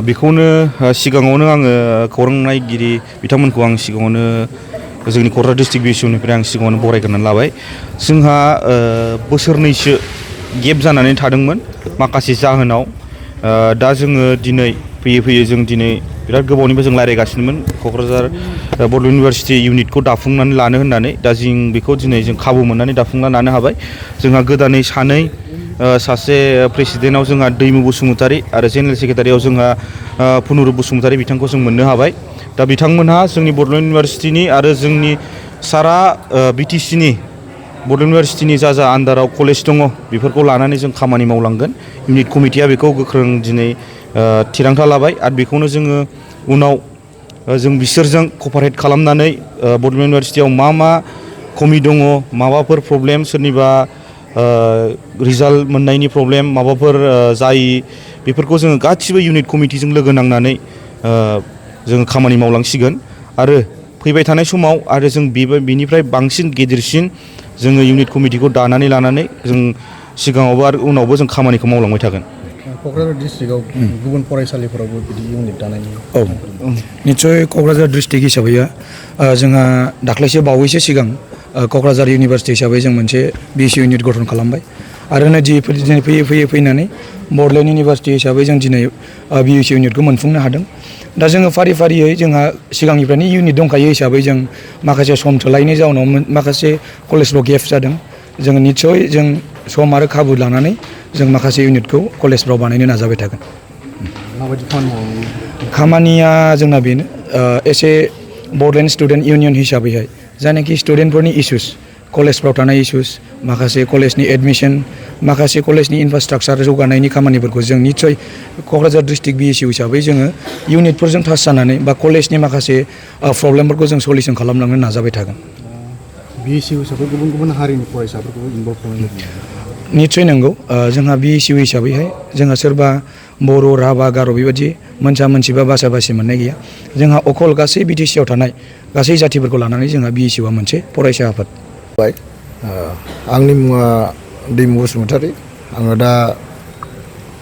बेखौनो सिगाङावनो आङो खौरां नायगिरि बिथांमोनखौ आं सिगाङावनो जोंनि क'क्राझार डिस्ट्रिक्ट बिएसइउनिफ्राय आं सिगाङावनो बरायग्रोनानै लाबाय। जोंहा बोसोरनैसो गेप जानानै थादोंमोन माखासे जाहोनाव। दा जोङो दिनै फैयै जों दिनै बिराद गोबावनिफ्राय जों रायज्लायगासिनोमोन क'क्राझार बड' इउनिभारसिटि इउनिटखौ दाफुंनानै लानो होननानै। दा जों बेखौ दिनै जों खाबु मोननानै दाफुंना लानो हाबाय। जोंहा गोदानै सानै सासे प्रेसिडेन्टआव जोंहा दैमु बसुमतारी आरो जेनेरेल सेक्रेटारियाव जोंहा पुनुरुप बसुमतारी बिथांखौ जों मोननो हाबाय। दा बिथांमोनहा जोंनि बड'लेण्ड इउनिभारसिटिनि आरो जोंनि सारा बिटिसिनि बड' इउनिभारसिटिनि जा आन्दाराव कलेज दङ बेफोरखौ लानानै जों खामानि मावलांगोन। इउनिट कमिटिया बेखौ गोख्रों दिनै थिरांथा लाबाय आरो बेखौनो जोङो उनाव जों बिसोरजों कपारेट खालामनानै बड'लेण्ड इउनिभारसिटियाव मा खमि दङ, माबाफोर प्रब्लेम सोरनिबा रिजाल्ट मोननायनि प्रब्लेम माबाफोर जायि बेफोरखौ जोङो गासिबो इउनिट कमिटिजों लोगो नांनानै जोङो खामानि मावलांसिगोन। आरो फैबाय थानाय समाव आरो जों बेनिफ्राय बांसिन गेदेरसिन जोङो इउनिट कमिटिखौ दानानै लानानै जों सिगाङावबो आरो उनावबो जों खामानिखौ मावलांबाय थागोन। क'क्राझार डिस्ट्रिक्टआव गुबुन फरायसालिफोरावबो बिदि इउनिट दानायनि निस्सय क'क्राझार डिस्ट्रिक्ट हिसाबैया जोंहा दाख्लैसो बावैसो सिगां क'क्राझार इउनिभारसिटि हिसाबै जों मोनसे बिएसइउ इउनिट गठन खालामबाय आरो दिनै फैयै फैनानै बड'लेण्ड इउनिभारसिटि हिसाबै जों दिनै बिएसइउ इउनिटखौ मोनफुंनो हादों। दा जोङो फारियै जोंहा सिगांनिफ्रायनो इउनिट दंखायो हिसाबै जों माखासे सम थोलायनि जाउनाव माखासे कलेजफ्राव गेप जादों। जोङो निस्सय जों सम आरो खाबु लानानै जों माखासे इउनिटखौ कलेजफ्राव बानायनो नाजाबाय थागोन। माबायदि खामानि मावो? खामानिया जोंना बेनो एसे बड'लेण्ड स्टुडेन्ट इउनियन हिसाबैहाय जायनाखि स्टुडेन्टफोरनि इसुस, कलेजफ्राव थानाय इसुस, माखासे कलेजनि एडमिसन, माखासे कलेजनि इनफ्रास्ट्राकचार जौगानायनि खामानिफोरखौ जों निस्सय क'क्राझार डिस्ट्रिक्ट बिएसइउ हिसाबै जोङो इउनिटफोरजों टाच जानानै बा कलेजनि माखासे प्रब्लेमफोरखौ जों सलिउसन खालामलांनो नाजाबाय थागोन। बिएसइउ हिसाबै गुबुन हारिनि फरायसाफोरखौ इनभल्भ खालामनाय निस्सय नंगौ। जोंहा बिएसइउ हिसाबैहाय जोंहा सोरबा बर', राभा, गार' बेबायदि मोनसा बा बासा-बासि मोननाय गैया। जोंहा अखल गासै बिटिसिआव थानाय गासै जाथिफोरखौ लानानै जोंहा बिएसइउआ मोनसे फरायसा आफाद। आंनि मुङा दैमु बसुमतारी। आङो दा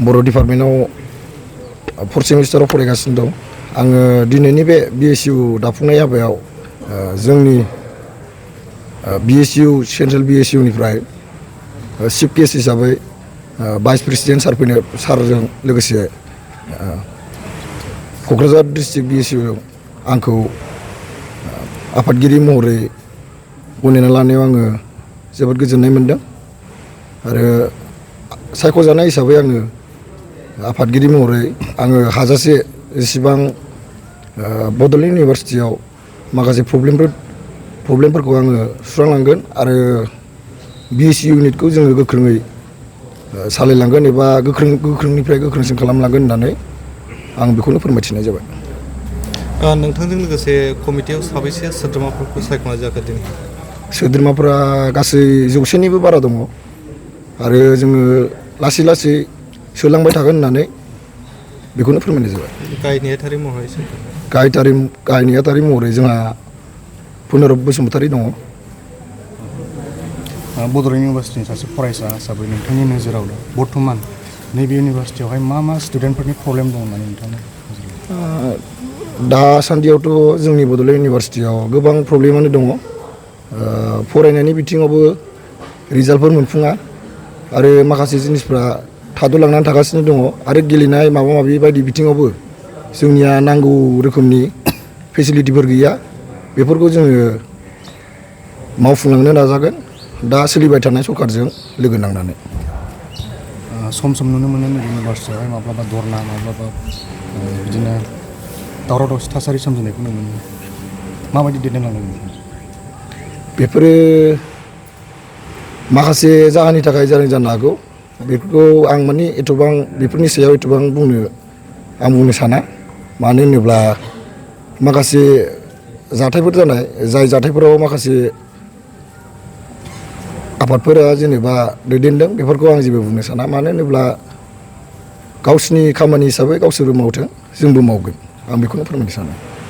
बर' डिपार्टमेन्टआव 4th सेमिस्टाराव फरायगासिनो दं। आङो दिनैनि बे बिएसइउ दाफुंनाय हाबायाव जोंनि बिएसइउ सेन्ट्रेल बिएसइउनिफ्राय चिफ गेस्ट हिसाबै भाइस प्रेसिडेन्ट सारजों लोगोसे क'क्राझार डिस्ट्रिक्ट बिएसइउ आंखौ आफादगिरि महरै गनायना लानायाव आङो जोबोद गोजोननाय मोनदों आरो सायख'जानाय हिसाबै आङो आफादगिरि महरै आङो हाजासे जेसेबां बड'लेण्ड इउनिभारसिटियाव माखासे प्रब्लेमफोरखौ आङो सुस्रांलांगोन आरो बिएसइउ इउनिटखौ जोङो गोख्रोङै सालायलांगोन एबा गोख्रोंनिफ्राय गोख्रोंसिन खालामलांगोन होननानै आं बेखौनो फोरमायथिनाय जाबाय। नोंथांजों लोगोसे कमिटियाव साबैसे सोद्रोमाफोरखौ सायख'नाय जाखो दिनै? सोद्रोमाफोरा गासै 100निबो बारा दङ आरो जोङो लासै सोलांबाय थागोन होननानै बेखौनो फोरमायनाय जाबाय। गाहाय नेहाथारि महरै गाहाय नेहाथारि महरै जोंहा पुनुरुप बसुमतारी दङ। बड'लेण्ड इउनिभारसिटिनि सासे फरायसा हिसाबै नोंथांनि नोजोराव बर्थमान नैबे इउनिभारसिटियावहाय मा स्टुडेन्टफोरनि प्रब्लेम दं होननानै नोंथांनि दासान्दियावथ' जोंनि बड'लेण्ड इउनिभारसिटियाव गोबां प्रब्लेमानो दङ। फरायनायनि बिथिङावबो रिजाल्टफोर मोनफुङा आरो माखासे जिनिसफ्रा थाद'लांनानै थागासिनो दङ आरो गेलेनाय माबा-माबि बायदि बिथिङावबो जोंनिया नांगौ रोखोमनि फेसिलिटिफोर गैया। बेफोरखौ जोङो मावफुंलांनो नाजागोन दा सोलिबाय थानाय सरकारजों लोगो नांनानै। सम नुनो मोनो इउनिभारसिटियावहाय माब्लाबा धरना माब्लाबा बिदिनो दावराव-दावसि थासारि सोमजिनायखौ नुनो मोनो। माबायदि दैदेनलांनांगोन? बेफोरो माखासे जाहोननि थाखाय जानो हागौ। बेफोरखौ आं माने एथ'बां बेफोरनि सायाव एथ'बां बुंनो साना। मानो होनोब्ला माखासे जाथायफोर जानाय जाय जाथायफोराव माखासे आफादफोरा जेनेबा दैदेनदों बेफोरखौ आं जेबो बुंनो साना। मानो होनोब्ला गावसिनि खामानि हिसाबै गावसोरबो मावथों, जोंबो मावगोन। आं बेखौनो फोरमायनो सानो।